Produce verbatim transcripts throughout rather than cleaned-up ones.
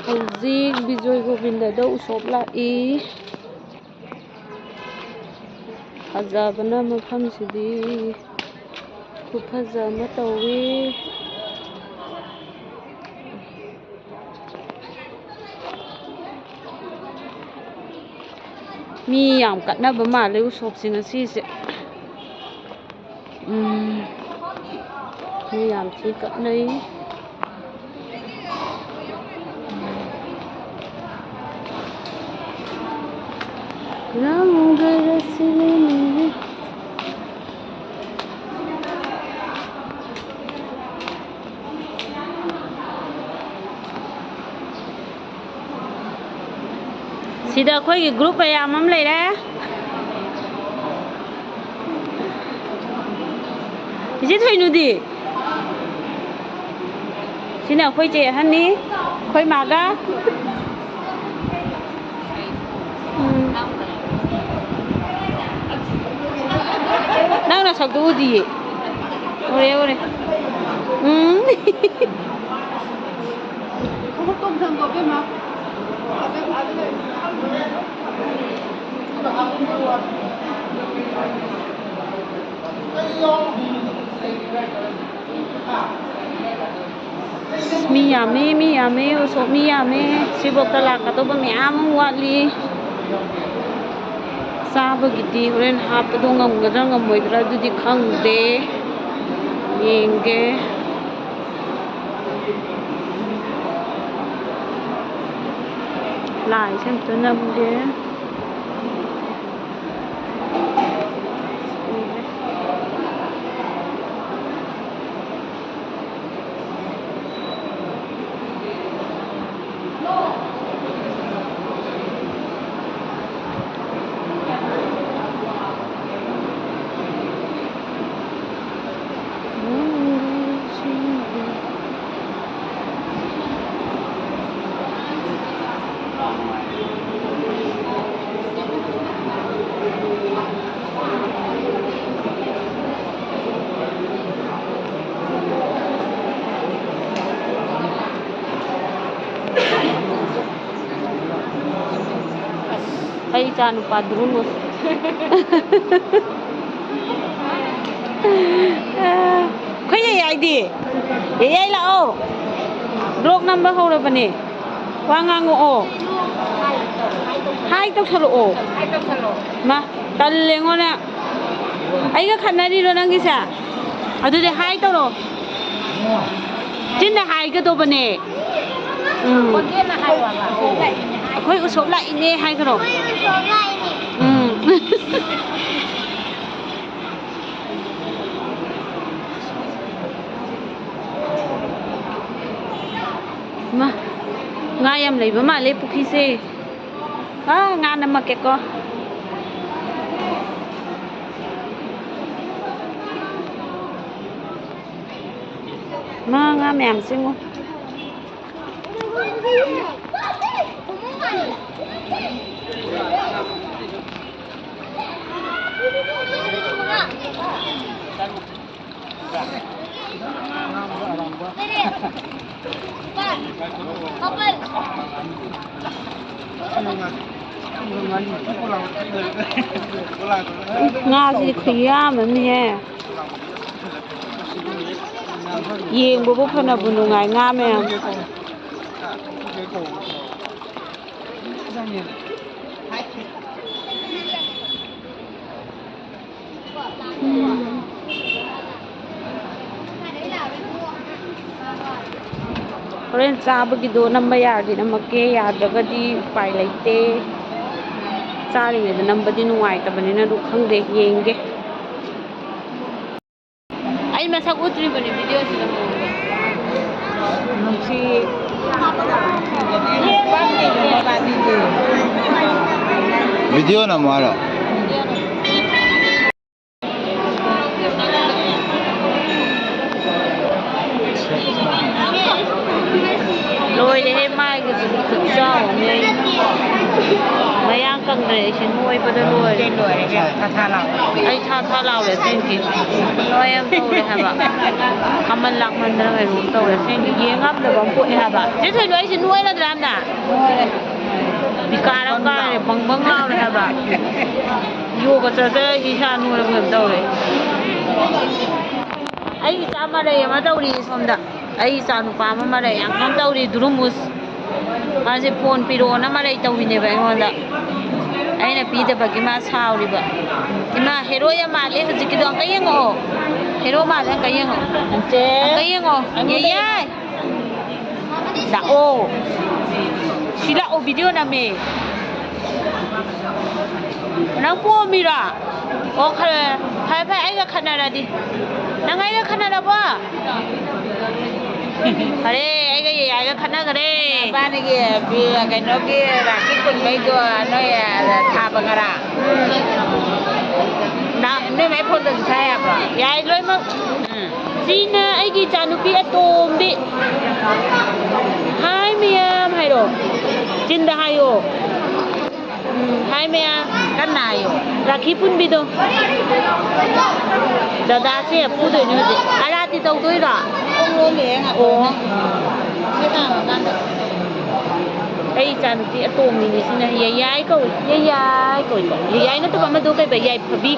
ꯍꯧꯖꯤꯛ ꯕꯤꯖꯣꯏ ꯒꯣꯕꯤꯟꯗꯗ ꯎꯁꯣꯞ ꯂꯥꯛꯏ꯫ ꯐꯖꯕꯅ ꯃꯐꯝꯁꯤꯗꯤ ꯈꯨꯐꯖ ꯑꯃ ꯇꯧꯏ꯫ ꯃꯤ ꯌꯥꯝ ꯀꯠꯅꯕ ꯃꯥꯜꯂꯦ ꯎꯁꯣꯞꯁꯦ ꯉꯁꯤꯁꯦ꯫ ꯎꯝ, ꯃꯤ ꯌꯥꯝ ꯊꯤ ꯀꯠꯅꯩ꯫ ꯔꯪꯒ ꯔꯁ ꯂꯦꯅꯤ꯫ ꯁꯤꯗ ꯑꯩꯈꯣꯏꯒꯤ group ꯃꯌꯥꯝ ꯑꯃ ꯂꯩꯔꯦ꯫ ꯏꯆꯦ ꯊꯣꯏꯅꯨꯗꯤ? ꯁꯤꯅ ꯑꯩꯈꯣꯏ ꯆꯦ ꯑꯍꯟꯅꯤ, ꯑꯩꯈꯣꯏ ꯃꯥꯒ꯫ ꯎꯝ꯫ ꯅꯪ ꯅꯁꯛꯇꯨ ꯎꯗꯤꯌꯦ꯫ ꯎꯔꯦ, ꯎꯔꯦ꯫ ꯎꯝ꯫ ꯃꯤ ꯌꯥꯝꯃꯤ, ꯃꯤ ꯌꯥꯝꯃꯤ, ꯎꯁꯣꯞ ꯃꯤ ꯌꯥꯝꯃꯤ꯫ ꯁꯤꯐꯥꯎꯗ ꯂꯥꯛꯀꯗꯧꯕ ꯃꯌꯥꯝ ꯑꯃ ꯋꯥꯠꯂꯤ꯫ ꯆꯥꯕꯒꯤꯗꯤ ꯍꯣꯔꯦꯟ ꯍꯥꯞꯄꯗꯣ ꯉꯝꯒꯗ꯭ꯔꯥ ꯉꯝꯃꯣꯏꯗ꯭ꯔꯥ ꯑꯗꯨꯗꯤ ꯈꯪꯗꯦ꯫ ꯌꯦꯡꯒꯦ꯫ ꯂꯥꯏꯁꯦ ꯑꯝꯇ ꯅꯝꯒꯦ꯫ ꯑꯩ ꯏꯆꯥ ꯅꯨꯄꯥ ꯗ꯭ꯔꯨꯃꯨꯁ꯫ ꯑꯩꯈꯣꯏ ꯌꯥꯏ ꯍꯥꯏꯗꯤ꯫ ꯌꯥꯏ ꯂꯥꯛꯑꯣ꯫ ꯕ꯭ꯂꯣꯛ ꯅꯝꯕ ꯍꯧꯔꯕꯅꯦ꯫ ꯋꯥ ꯉꯥꯡꯉꯛꯑꯣ꯫ ꯍꯥꯏ ꯇꯧꯁꯜꯂꯛꯑꯣ꯫ ꯃꯥ, ꯇꯜꯂꯦꯉꯣ ꯅꯪ꯫ ꯑꯩꯒ ꯈꯠꯅꯔꯤꯔꯣ ꯅꯪꯒꯤꯁꯦ? ꯑꯗꯨꯗꯤ ꯍꯥꯏ ꯇꯧꯔꯣ꯫ ꯆꯤꯟꯅ ꯍꯥꯏꯒꯗꯧꯕꯅꯦ꯫ ꯎꯝ꯫ ꯑꯩꯈꯣꯏ ꯎꯁꯣꯞ ꯂꯥꯛꯏꯅꯦ ꯍꯥꯏꯈ꯭ꯔꯣ꯫ ꯎꯝ꯫ ꯃꯥ, ꯉꯥ ꯌꯥꯝ ꯂꯩꯕ ꯃꯥꯜꯂꯦ ꯄꯨꯈ꯭ꯔꯤꯁꯦ꯫ ꯑꯥ, ꯉꯥ ꯅꯝꯃꯛꯀꯦꯀꯣ꯫ ꯃꯥ, ꯉꯥ ꯃꯌꯥꯝꯁꯦ ꯌꯦꯡꯉꯣ꯫ ꯉꯥꯁꯤꯗꯤ ꯈꯨꯌꯥꯝ ꯑꯃꯅꯤꯍꯦ꯫ ꯌꯦꯡꯕꯕꯨ ꯐꯅꯕꯨ ꯅꯨꯡꯉꯥꯏ ꯉꯥ ꯃꯌꯥꯝ꯫ ꯎꯝ꯫ ꯍꯣꯔꯦꯟ ꯆꯥꯕꯒꯤꯗꯣ ꯅꯝꯕ ꯌꯥꯔꯗꯤ ꯅꯝꯃꯛꯀꯦ, ꯌꯥꯗ꯭ꯔꯒꯗꯤ ꯎꯄꯥꯏ ꯂꯩꯇꯦ꯫ ꯆꯥꯔꯤꯉꯩꯗ ꯅꯝꯕꯗꯤ ꯅꯨꯡꯉꯥꯏꯇꯕꯅꯤꯅ, ꯑꯗꯨ ꯈꯪꯗꯦ, ꯌꯦꯡꯒꯦ꯫ ꯑꯩ ꯃꯁꯛ ꯎꯠꯇ꯭ꯔꯤꯕꯅꯦ ꯚꯤꯗꯤꯑꯣꯁꯤꯗ꯫ ꯅꯨꯡꯁꯤ꯫ ꯚꯤꯗꯤꯑꯣ ꯅꯝꯃꯣ ꯍꯥꯏꯔꯣ? ꯂꯣꯏꯔꯦꯍꯦ, ꯃꯥꯏꯒꯁꯤꯗꯤ ꯈꯨꯠꯆꯥꯎ ꯑꯃꯅꯦ꯫ ꯃꯌꯥꯡ ꯀꯪꯗ꯭ꯔꯦ ꯑꯩꯁꯦ, ꯅꯣꯏꯕꯗ ꯂꯣꯏꯔꯦ꯫ ꯂꯣꯏꯔꯦ ꯏꯕꯦꯝꯃ, ꯊꯥ ꯊꯥ ꯂꯥꯎꯔꯦ꯫ ꯑꯩ ꯊꯥ ꯊꯥ ꯂꯥꯎꯔꯦ ꯑꯁꯦꯡꯀꯤ꯫ ꯅꯣꯏ ꯌꯥꯝ ꯇꯧꯔꯦ ꯍꯥꯏꯕ꯫ ꯃꯃꯜ ꯂꯥꯛꯃꯟꯗꯅ ꯀꯩꯅꯣꯝ ꯇꯧꯔꯦ ꯑꯁꯦꯡꯀꯤ꯫ ꯌꯦꯡ ꯉꯝꯗꯕ ꯑꯃ ꯄꯣꯛꯑꯦ ꯍꯥꯏꯕ꯫ ꯆꯦ ꯊꯣꯏꯕ, ꯑꯩꯁꯦ ꯅꯣꯏꯔꯗ꯭ꯔꯥ ꯌꯥꯝꯅ? ꯅꯣꯏꯔꯦ꯫ ꯕꯤꯀꯥꯔ ꯑꯃ ꯀꯥꯔꯦ, ꯕꯪ ꯕꯪ ꯂꯥꯎꯔꯦ ꯍꯥꯏꯕ꯫ ꯌꯣꯒ ꯆꯠ ꯆꯠ ꯏꯁꯥ ꯅꯣꯏꯔꯕ ꯀꯩꯅꯣꯝ ꯇꯧꯔꯦ꯫ ꯑꯩ ꯏꯆꯥ ꯃꯔꯩ ꯑꯃ ꯇꯧꯔꯤ ꯁꯣꯝꯗ꯫ ꯑꯩ ꯏꯆꯥ ꯅꯨꯄꯥ ꯑꯃ ꯃꯔꯩ ꯌꯥꯝ ꯀꯟꯅ ꯇꯧꯔꯤ, ꯗꯨꯔꯨꯃꯨꯁ꯫ ꯃꯥꯁꯦ ꯐꯣꯟ ꯄꯤꯔꯛꯑꯣꯅ ꯃꯔꯩ ꯇꯧꯔꯤꯅꯦꯕ ꯑꯩꯉꯣꯟꯗ꯫ ꯑꯩꯅ ꯄꯤꯗꯕꯒꯤ ꯃꯥ ꯁꯥꯎꯔꯤꯕ꯫ ꯏꯃꯥ, ꯍꯦꯔꯣ ꯌꯥꯝ ꯃꯥꯜꯂꯦ ꯍꯧꯖꯤꯛꯀꯤꯗꯣ꯫ ꯑꯝꯇ ꯌꯦꯡꯉꯛꯑꯣ꯫ ꯍꯦꯔꯣ ꯃꯥꯜꯂꯦ, ꯑꯝꯇ ꯌꯦꯡꯉꯛꯑꯣ꯫ ꯆꯦ꯫ ꯑꯝꯇ ꯌꯦꯡꯉꯣ꯫ ꯑꯩꯉꯣꯟꯗ ꯌꯥꯏ꯫ ꯂꯥꯛꯑꯣ꯫ ꯁꯤ ꯂꯥꯛꯑꯣ, ꯚꯤꯗꯤꯑꯣ ꯅꯝꯃꯦ꯫ ꯅꯪ ꯄꯣꯝꯃꯤꯔꯣ? ꯑꯣ, ꯈꯔ-, ꯐꯔꯦ, ꯐꯔꯦ, ꯑꯩꯒ ꯈꯠꯅꯔꯗꯤ꯫ ꯅꯪ ꯑꯩꯒ ꯈꯠꯅꯔꯕꯣ? ꯐꯔꯦ, ꯑꯩꯒ ꯌꯥꯏꯒ ꯈꯠꯅꯈꯔꯦ꯫ ꯃꯕꯥꯅꯤꯒꯤ ꯕꯤ-, ꯀꯩꯅꯣꯒꯤ ꯔꯥꯈꯤ ꯄꯨꯟꯕꯩꯗꯣ ꯅꯣꯏ ꯊꯥꯕ ꯉꯔꯥꯡ? ꯅ-, ꯅꯣꯏ ꯃꯥꯏ ꯐꯣꯟꯗꯁꯨ ꯊꯥ ꯌꯥꯕ꯭ꯔꯣ? ꯌꯥꯏ, ꯂꯣꯏꯅꯃꯛ꯫ ꯎꯝ꯫ ꯁꯤꯅ ꯑꯩꯒꯤ ꯏꯆꯥꯅꯨꯄꯤ ꯑꯇꯣꯝꯕꯤ꯫ ꯍꯥꯏ ꯃꯌꯥꯝ ꯍꯥꯏꯔꯣ꯫ ꯆꯤꯟꯗ ꯍꯥꯏꯌꯣ꯫ ꯎꯝ, ꯍꯥꯏ ꯃꯌꯥꯝ꯫ ꯀꯟꯅ ꯍꯥꯏꯌꯣ꯫ ꯔꯥꯈꯤ ꯄꯨꯟꯕꯤꯗꯣ꯫ ꯗꯗꯥꯁꯦ ꯐꯨꯗꯣꯏꯅꯦ ꯍꯧꯖꯤꯛ꯫ ꯑꯔꯥꯇꯤ ꯇꯧꯗꯣꯏꯔꯣ? ꯊꯣꯡ ꯂꯣꯜꯂꯤꯍꯦ, ꯉꯥꯛꯇꯪ ꯑꯣ꯫ ꯅꯪ꯫ ꯁꯤ ꯀꯥꯡꯉꯀꯥꯟꯗ꯫ ꯑꯩ ꯏꯆꯥꯅꯨꯄꯤ ꯑꯇꯣꯝꯕꯤꯅꯤ ꯁꯤꯅ꯫ ꯌꯥꯏꯌꯥꯏ ꯀꯧꯏ꯫ ꯌꯥꯏꯌꯥꯏ ꯀꯧꯏꯀꯣ꯫ ꯌꯥꯏꯌꯥꯏ ꯅꯠꯇꯕ ꯑꯃꯗꯣ ꯀꯩꯕ? ꯌꯥꯏꯐꯕꯤ꯫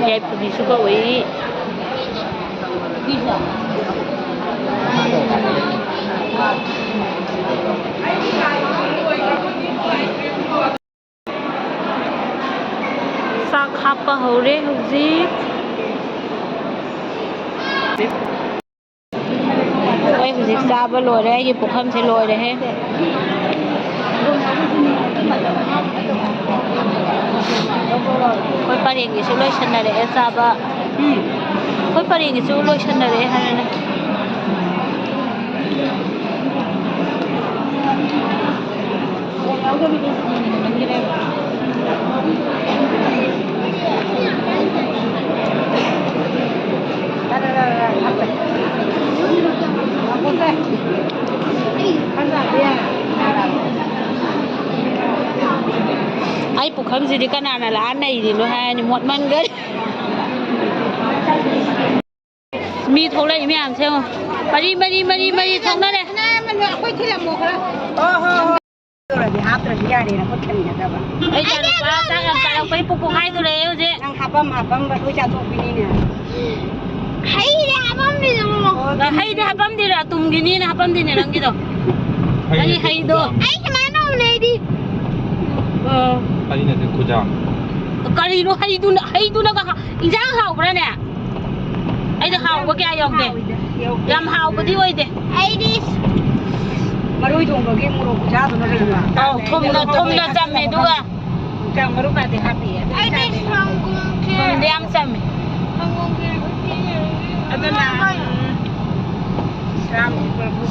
ꯌꯥꯏꯐꯕꯤꯁꯨ ꯀꯧꯏ꯫ ꯆꯥꯛ ꯍꯥꯞꯄ ꯍꯧꯔꯦ ꯍꯧꯖꯤꯛ꯫ ꯑꯩꯈꯣꯏ ꯍꯧꯖꯤꯛ ꯆꯥꯕ ꯂꯣꯏꯔꯦ꯫ ꯑꯩꯒꯤ ꯄꯨꯈꯝꯁꯦ ꯂꯣꯏꯔꯦꯍꯦ꯫ ꯑꯩꯈꯣꯏ ꯄꯔꯦꯡꯒꯤꯁꯨ ꯂꯣꯏꯁꯟꯅꯔꯛꯑꯦ ꯆꯥꯕ꯫ ꯎꯝ꯫ ꯑꯩꯈꯣꯏ ꯄꯔꯦꯡꯒꯤꯁꯨ ꯂꯣꯏꯁꯟꯅꯔꯛꯑꯦ ꯍꯥꯏꯔꯅꯦ꯫ ꯑꯩ ꯄꯨꯈꯝꯁꯤꯗꯤ ꯀꯅꯥꯅ ꯂꯥꯛꯑ ꯅꯩꯔꯤꯅꯣ ꯍꯥꯏꯔꯅꯤ, ꯃꯣꯠꯃꯟꯈꯔꯦ꯫ ꯃꯤ ꯊꯣꯛꯂꯛꯏ ꯃꯌꯥꯝꯁꯦ ꯌꯦꯡꯉꯣ꯫ ꯃꯔꯤ, ꯃꯔꯤ, ꯃꯔꯤ, ꯃꯔꯤ ꯊꯣꯛꯅꯔꯦ꯫ ꯁꯅꯥ ꯑꯃꯅ ꯑꯩꯈꯣꯏ ꯊꯤꯜꯂꯝꯃꯣ ꯈꯔ꯫ ꯍꯣ, ꯍꯣ, ꯍꯣ꯫ ꯇꯧꯔꯗꯤ ꯍꯥꯞꯇ꯭ꯔꯁꯨ ꯌꯥꯔꯦꯅ ꯈꯨꯠ ꯊꯝꯃꯤꯟꯅꯗꯕ꯫ ꯑꯩ ꯏꯆꯥꯅꯨꯄꯥ ꯆꯥꯛ ꯌꯥꯝ ꯆꯥꯔꯛꯄꯩ ꯄꯨꯛ ꯄꯣꯛꯈꯥꯏꯗꯣꯔꯦ ꯍꯧꯖꯤꯛ꯫ ꯅꯪ ꯍꯥꯄꯝ ꯍꯥꯄꯝꯕ ꯂꯣꯏ ꯆꯥꯊꯣꯛꯄꯤꯅꯤꯅꯦ꯫ ꯍꯩꯗꯤ ꯍꯥꯄꯝꯗꯦꯗ ꯃꯃꯥ꯫ ꯍꯩꯗꯤ ꯍꯥꯄꯝꯗꯦꯔꯥ? ꯇꯨꯝꯒꯤꯅꯤꯅ ꯍꯥꯄꯝꯗꯦꯅꯦ ꯅꯪꯒꯤꯗꯣ꯫ ꯅꯪꯒꯤ ꯍꯩꯗꯣ꯫ ꯑꯩ ꯁꯨꯃꯥꯏꯅ ꯇꯧꯕꯅꯦ ꯑꯩꯗꯤ꯫ ꯑꯣ꯫ ꯍꯩ ꯅꯠꯇꯦ ꯈꯨꯖꯥꯝ꯫ ꯀꯔꯤꯅꯣ ꯍꯩꯗꯨꯅ, ꯍꯩꯗꯨꯅꯒ ꯍꯥ-, ꯏꯟꯖꯥꯡ ꯍꯥꯎꯕ꯭ꯔꯥꯅꯦ? ꯑꯩꯗꯤ ꯍꯥꯎꯕ ꯀꯌꯥ ꯌꯧꯗꯦ꯫ ꯌꯥꯝ ꯍꯥꯎꯕꯗꯤ ꯑꯣꯏꯗꯦ꯫ ꯑꯩꯗꯤ ꯃꯔꯣꯏ ꯊꯣꯡꯕꯒꯤ ꯃꯣꯔꯣꯛ ꯈꯨꯖꯥꯗꯨꯅ ꯀꯩꯅꯣ꯫ ꯑꯧ, ꯊꯨꯝꯅ, ꯊꯨꯝꯅ ꯆꯝꯃꯦ ꯑꯗꯨꯒ꯫ ꯏꯟꯖꯥꯡ ꯃꯔꯨ ꯀꯥꯗꯤ ꯍꯥꯞꯄꯤꯌꯦ꯫ ꯑꯩꯗꯤ ꯁꯪꯒꯣꯝ ꯈꯦꯔ-, ꯊꯨꯝꯗꯤ ꯌꯥꯝ ꯆꯝꯃꯦ꯫ ꯁꯪꯒꯣꯝ ꯈꯦꯔ ꯎꯇꯤ ꯂꯩꯔꯗꯤ ꯑꯗꯨꯅ, ꯎꯝ,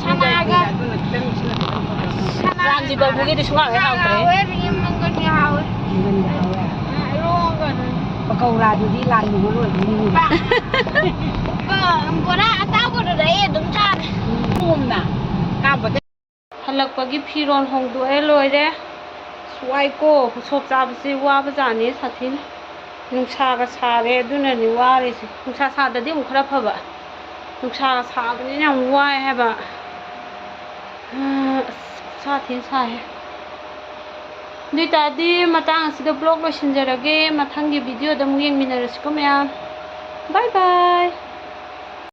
ꯁꯅꯥꯒ ꯑꯗꯨꯅ ꯈꯤꯇꯪ ꯁꯤꯅ ꯈꯤꯇꯪ ꯐꯕ꯫ ꯁꯅꯥ-, ꯔꯥꯝꯖꯤ ꯕꯥꯕꯨꯒꯤꯗꯤ ꯁꯨꯡꯍꯥꯎ ꯍꯦꯛ ꯍꯥꯎꯇ꯭ꯔꯦ꯫ ꯍꯥꯎꯋꯦ, ꯕꯤꯅꯦꯝ ꯃꯪꯒꯟꯒꯤ ꯍꯥꯎꯋꯦ꯫ ꯃꯪꯒꯟꯒꯤ ꯍꯥꯎꯋꯦ꯫ ꯑ, ꯏꯔꯣꯟꯕꯒ ꯑꯗꯨꯝ꯫ ꯄꯀꯧꯔꯥꯗꯨꯗꯤ ꯂꯥꯟ ꯂꯣꯏꯕ ꯂꯣꯏꯕꯅꯤꯅꯦ꯫ ꯕ-, ꯕ-, ꯕꯣꯔꯥ ꯑꯇꯥꯎꯕꯗꯨꯗ ꯑꯩ ꯑꯗꯨꯝ ꯆꯥꯔꯦ꯫ ꯎꯝ꯫ ꯀꯥꯝꯕꯗ ꯍꯜꯂꯛꯄꯒꯤ ꯐꯤꯔꯣꯜ ꯍꯣꯡꯗꯣꯛꯑꯦ, ꯂꯣꯏꯔꯦ꯫ ꯑꯁ, ꯋꯥꯏꯀꯣ, ꯎꯁꯣꯞ ꯆꯥꯕꯁꯦ ꯋꯥꯕꯖꯥꯠꯅꯤ ꯁꯥꯊꯤꯅ꯫ ꯅꯨꯡꯁꯥꯒ ꯁꯥꯔꯦ, ꯑꯗꯨꯅꯅꯤ ꯋꯥꯔꯤꯁꯦ꯫ ꯅꯨꯡꯁꯥ ꯁꯥꯗꯗꯤ ꯑꯃꯨꯛ ꯈꯔ ꯐꯕ꯫ ꯅꯨꯡꯁꯥꯒ ꯁꯥꯕꯅꯤꯅ ꯌꯥꯝ ꯋꯥꯏ ꯍꯥꯏꯕ꯫ ꯑꯁ, ꯈꯨꯠꯁꯥ ꯊꯤꯅ ꯁꯥꯏꯍꯦ꯫ ꯑꯗꯨ ꯑꯣꯏ ꯇꯥꯔꯗꯤ ꯃꯇꯥꯡ ꯑꯁꯤꯗ vlog ꯂꯣꯏꯁꯤꯟꯖꯔꯒꯦ꯫ ꯃꯊꯪꯒꯤ video ꯗ ꯑꯃꯨꯛ ꯌꯦꯡꯃꯤꯟꯅꯔꯁꯤꯀꯣ ꯃꯌꯥꯝ꯫ Bye bye꯫